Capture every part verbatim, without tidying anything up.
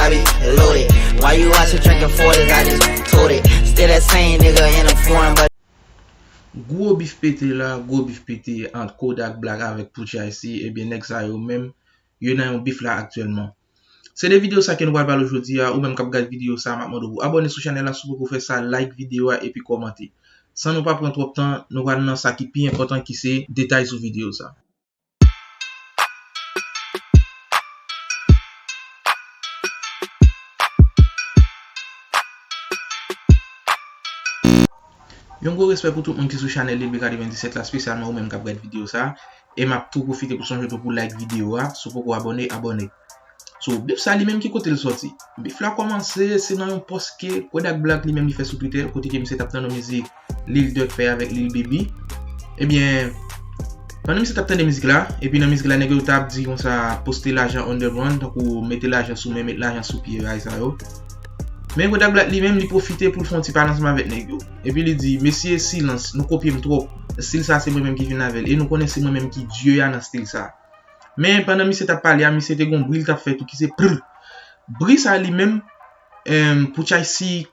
Loaded. While you out here drinking forties, I just told it. Still that same nigga in a foreign, but Gwo bif pete la, gwo bif pete ant Kodak Black avèk Pooh Shiesty. Ebyen, nèg sa yo menm, yo nan yon bif la aktyèlman. Se de videyo sa ke nou pral pale jodi a. Ou menm k ap gad videyo sa, m ap mande w pou abòne sou chanèl la si w poko fè sa, like videyo a epi kòmante. San nou pa pran twòp tan, nou pral nan sa ki pi enpòtan ki se detay sou videyo sa. Yon gwo respè pou tout moun ki sou chanèl Lil B katrevendisèt la, espesyalman ou menm k ap gad videyo sa. E m ap tou pwofite pou sonje tou pou like videyo a. Si w poko abòne, abòne. So, bif sa li menm ki kote l sòti? Bif la kòmanse, se nan yon pòs ke Kodak Black li menm li fè sou Twitter, kote ke misye t ap tande yon mizik Lil Durk fè avèk Lil Baby. Ebyen, pandan misye t ap tande mizik la, epi nan mizik la, nèg yo t ap di konsa, poste lajan underground, tankou mete lajan sou men, met lajan sou pye, bagay sa yo. Men Kodak Black li menm, li pwofite pou l fè yon ti pale ansanm avèk nèg yo. Epi li di, mesye, silans, nou kopye m twòp. Stil sa se mwen menm ki vin avè l. E nou konnen se mwen menm ki dye a nan stil sa. Men pandan misye t ap pale a, misye te gon bri l t ap fè tou ki se prr. Bri sa li menm, em, Pooh Shiesty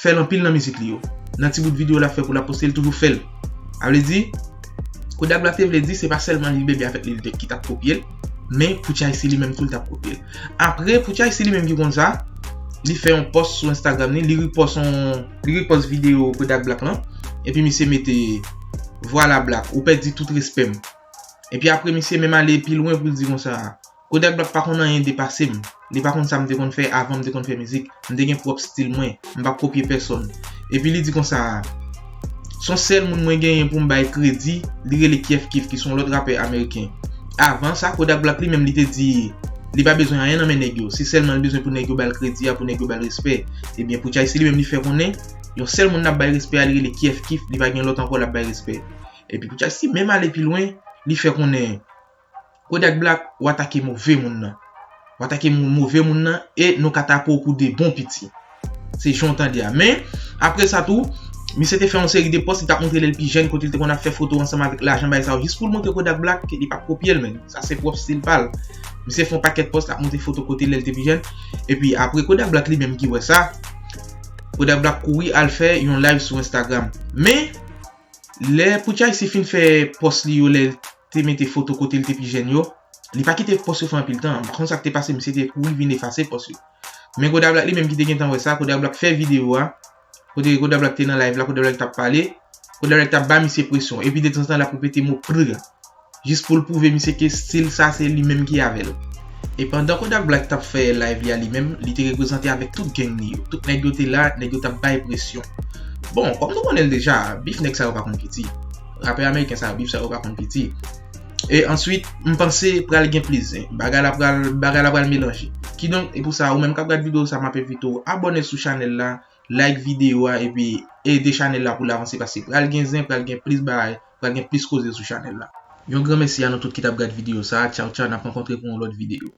fè l anpil nan mizik li yo. Nan ti bout videyo l ap fè pou l ap poste, l toujou fè l. Sa vle di, Kodak Black te vle di, se pa sèlman Lil Baby avèk Lil Durk ki t ap kopye l, men Pooh Shiesty li menm tou l t ap kopye l. Apre, Pooh Shiesty li menm ki konn sa, li fè yon pòs sou Instagram li, li repost yon, li repost videyo Kodak Black lan, epi misye mete, vwala Black, ou pèdi tout respè m. Epi apre, misye menm ale pi lwen pou l di konsa, Kodak Black pa konn anyen depase m. Li pa konn sa m te konn fè avan m te konn fè mizik. M te gen pwòp stil mwen. M pa kopye pèsonn. Epi li di konsa, se yon sèl moun mwen genyen pou m bay kredi, li rele Kiev Keef, ki se yon lòt rapè ameriken. Avan sa, Kodak Black li menm li te di, li pa bezwen anyen nan men nèg yo. Se sèlman li bezwen pou nèg yo ba l kredi a, pou nèg yo ba l respè. Ebyen, Pooh Shiesty li menm li fè konnen, yon sèl moun l ap bay respè a, li rele Kiev Keef, li pa gen lòt ankò l ap bay respè. Epi Pooh Shiesty menm ale pi lwen, li fè konnen, Kodak Black, w atake move moun nan. W atake mo- move moun nan e nou ka tape w pou de bon piti. Se jan w tande a. Men, apre sa tou, misye te fè yon seri de pòs, li t ap montre lè l pi jèn, kote l te konn ap fè foto ansanm avèk lajan, bagay sa yo, jis pou l montre Kodak Black ke li p ap kopye l, men. Sa se pwòp stil pa l. Misye fè yon pakèt pòs, l ap montre foto kote lè l te pi jèn. Epi apre, Kodak Black li menm ki wè sa, Kodak Black kouri al fè yon live sou Instagram. Men, lè Pooh Shiesty fin fè pòs li yo, lè l te mete foto kote l te pi jèn yo, li pa kite pòs yo fè anpil tan. M pa konn sa k te pase, misye te kouri vin efase pòs yo. Men Kodak Black li menm ki te gentan wè sa, Kodak Black fè videyo a, kote Kodak Black te nan live la, Kodak Black t ap pale, Kodak Black t ap ba misye presyon. Epi detanzantan l ap repete mo prr. Jis pou l pwouve misye ke stil sa se li menm ki avè l. E pandan Kodak Black t ap fè live li a li menm, li te reprezante avèk tout gang li yo. Tout nèg yo te la, nèg yo t ap bay presyon. Bon, kòm nou konnen l deja, bif nèg sa yo pa konn piti. Rapè ameriken sa yo, bif sa yo pa konn piti. E answit, m panse pral gen plis zen. Bagay la pral, bagay la pral melanje. Kidonk, e pou sa, ou menm k ap gad videyo sa, m ap envite w abòne sou chanèl la, like videyo a, epi ede chanèl la pou l avanse, paske pral gen zen, pral gen plis bagay, pral gen plis koze sou chanèl la. Yon gran mèsi a nou tout ki t ap gad videyo sa. Tchaw, tchaw, n ap rankontre pou yon lòt videyo.